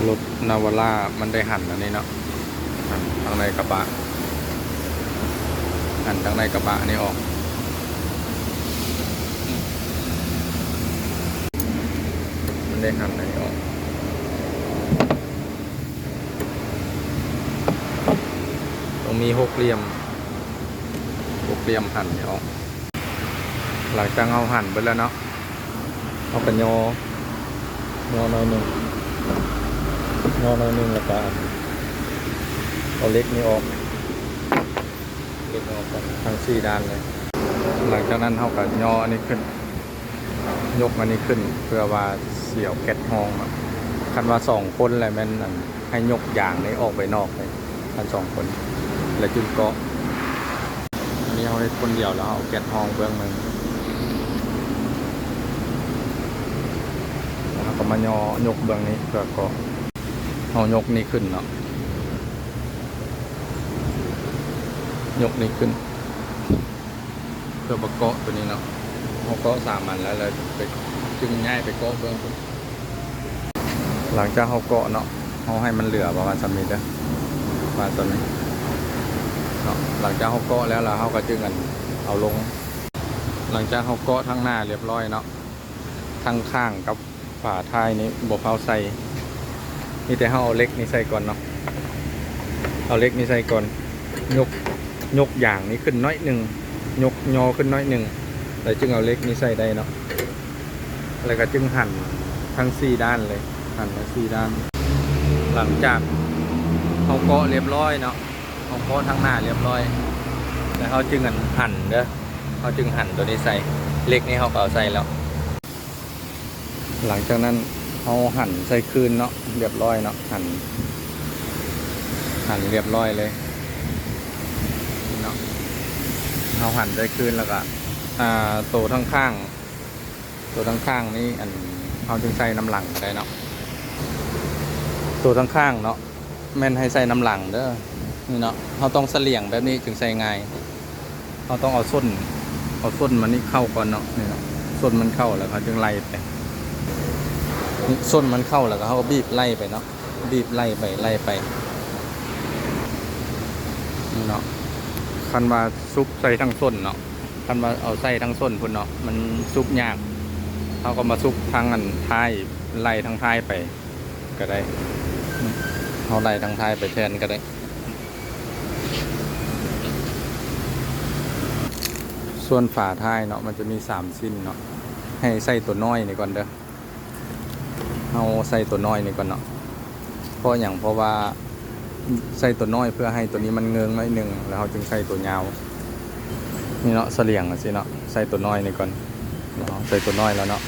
ລົດນາວາລາມັນໄດ້ຫັນອັນນີ້ເນາະ ຫັນທາງໃນກະບະ ຫັນທາງໃນກະບະນີ້ອອກ ມັນໄດ້ຫັນອັນນີ້ອອກ ຕ້ອງມີຫົກຫຼ່ຽມ ຫົກຫຼ່ຽມຫັນນີ້ອອກ. ຫຼັງຈາກເຮົາຫັນເບິດແລ້ວເນາະ ເຮົາກະຍໍ ຍໍໜ້ອຍໜຶ່ງ ຍໍໜ້ອຍໜຶ່ງ ແລ້ວກະເອົາເຫຼັກນີ້ອອກ ເຫຼັກນີ້ອອກກັນທັງສີ່ດ້ານເລີຍ. ຫຼັງຈາກນັ້ນເຮົາກະຍໍອັນນີ້ຂຶ້ນ ຍົກອັນນີ້ຂຶ້ນ ເພື່ອວ່າຊິເອົາແກັດຫ້ອງເນາະ. ຄັນວ່າສອງຄົນແລ້ວແມ່ນອັນ ໃຫ້ຍົກຢາງນີ້ອອກໄປນອກເລີຍ ຄັນສອງຄົນ ແລ້ວຈຶ່ງເກາະ. ອັນນີ້ເຮົາເຮັດຄົນດຽວ ແລ້ວເຮົາເອົາແກັດຫ້ອງເບື້ອງໜຶ່ງ ແລ້ວເຮົາກະມາຍໍຍົກເບື້ອງນີ້ເພື່ອເກາະ. ເຮົາຍົກນີ້ຂຶ້ນເນາະ ຍົກນີ້ຂຶ້ນ ເພື່ອປະເກາະໂຕນີ້ເນາະ. ເຮົາເກາະສາມອັນແລ້ວ ແລ້ວຈຶ່ງໄປ ຈຶ່ງຍ້າຍໄປເກາະເບື້ອງພຸ້ນ. ຫຼັງຈາກເຮົາເກາະເນາະ ເຮົາໃຫ້ມັນເຫຼືອປະມານສ່ຳນີ້ເດີ ປະມານສ່ຳນີ້ເນາະ. ຫຼັງຈາກເຮົາເກາະແລ້ວ ແລ້ວເຮົາກະຈຶ່ງອັນ ເອົາລົງ. ຫຼັງຈາກເຮົາເກາະທັງໜ້າລຽບຮ້ອຍເນາະ ທັງຂ້າງກັບ ຝາທ້າຍນີ້ບໍ່ຟ້າວໃສ່ ມີແຕ່ເຮົາເອົາເຫຼັກນີ້ໃສ່ກ່ອນເນາະ ເອົາເຫຼັກນີ້ໃສ່ກ່ອນ ຍົກ ຍົກຢາງນີ້ຂຶ້ນໜ້ອຍໜຶ່ງ ຍົກຍໍຂຶ້ນໜ້ອຍໜຶ່ງ ແລ້ວຈຶ່ງເອົາເຫຼັກນີ້ໃສ່ໄດ້ເນາະ. ແລ້ວກະຈຶ່ງຫັນທັງສີ່ດ້ານເລີຍ ຫັນທັງສີ່ດ້ານ. ຫຼັງຈາກເຮົາເກາະລຽບຮ້ອຍເນາະ ເຮົາເກາະທາງໜ້າລຽບຮ້ອຍ ແລ້ວເຮົາຈຶ່ງອັນ ຫັນເດີ ເຮົາຈຶ່ງຫັນໂຕນີ້ໃສ່ ເຫຼັກນີ້ເຮົາກະເອົາໃສ່ແລ້ວ. ຫຼັງຈາກນັ້ນເຮົາຫັນໃສ່ຄືນເນາະ ລຽບຮ້ອຍເນາະ ຫັນ ຫັນລຽບຮ້ອຍເລີຍເນາະ. ເຮົາຫັນໃສ່ຄືນແລ້ວກະ ອ່າ ໂຕທາງຂ້າງ ໂຕທາງຂ້າງນີ້ ອັນ ເຮົາຈຶ່ງໃສ່ນຳຫຼັງກະໄດ້ເນາະ ໂຕທາງຂ້າງເນາະ. ແມ່ນໃຫ້ໃສ່ນຳຫຼັງເດີ ນີ້ເນາະ ເຮົາຕ້ອງສະຫຼຽງແບບນີ້ຈຶ່ງໃສ່ງ່າຍ. ເຮົາຕ້ອງເອົາສົ້ນ ເອົາສົ້ນມັນນີ້ເຂົ້າກ່ອນເນາະ ນີ້ເນາະ ສົ້ນມັນເຂົ້າແລ້ວເຮົາຈຶ່ງໄລ່ໄປ ນີ້ ສົ້ນມັນເຂົ້າແລ້ວກະເຮົາກະບີບໄລ່ໄປເນາະ ບີບໄລ່ໄປ ໄລ່ໄປ ນີ້ເນາະ. ຄັນວ່າສຸບໃສ່ທັງສົ້ນເນາະ ຄັນວ່າເອົາໃສ່ທັງສົ້ນພຸ້ນເນາະ ມັນສຸບຍາກ ເຮົາກະມາສຸບທາງອັນທ້າຍ ໄລ່ທາງທ້າຍໄປ ກະໄດ້ ເຮົາໄລ່ທາງທ້າຍໄປແທນກະໄດ້. ສ່ວນຝາທ້າຍເນາະ ມັນຈະມີສາມຊິ້ນເນາະ ໃຫ້ໃສ່ໂຕນ້ອຍນີ້ກ່ອນເດີ ເຮົາໃສ່ໂຕນ້ອຍນີ້ກ່ອນເນາະ. ເພາະຫຍັງ? ເພາະວ່າໃສ່ໂຕນ້ອຍເພື່ອໃຫ້ໂຕນີ້ມັນເງີງໜ້ອຍໜຶ່ງ ແລ້ວເຮົາຈຶ່ງໃສ່ໂຕຍາວ ນີ້ເນາະ ສະຫຼຽງຈັ່ງຊີ້ເນາະ ໃສ່ໂຕນ້ອຍນີ້ກ່ອນເນາະ ໃສ່ໂຕນ້ອຍແລ້ວເນາະ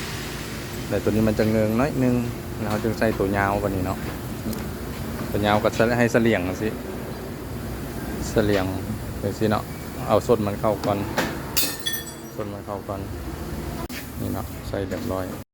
ແລ້ວໂຕນີ້ມັນຈະເງີງໜ້ອຍໜຶ່ງ ແລ້ວເຮົາຈຶ່ງໃສ່ໂຕຍາວບາດນີ້ເນາະ. ໂຕຍາວກະໃຫ້ສະຫຼຽງຈັ່ງຊີ້ ສະຫຼຽງຈັ່ງຊີ້ເນາະ ເອົາສົ້ນມັນເຂົ້າກ່ອນ ສົ້ນມັນເຂົ້າກ່ອນ ນີ້ເນາະ ໃສ່ລຽບຮ້ອຍ.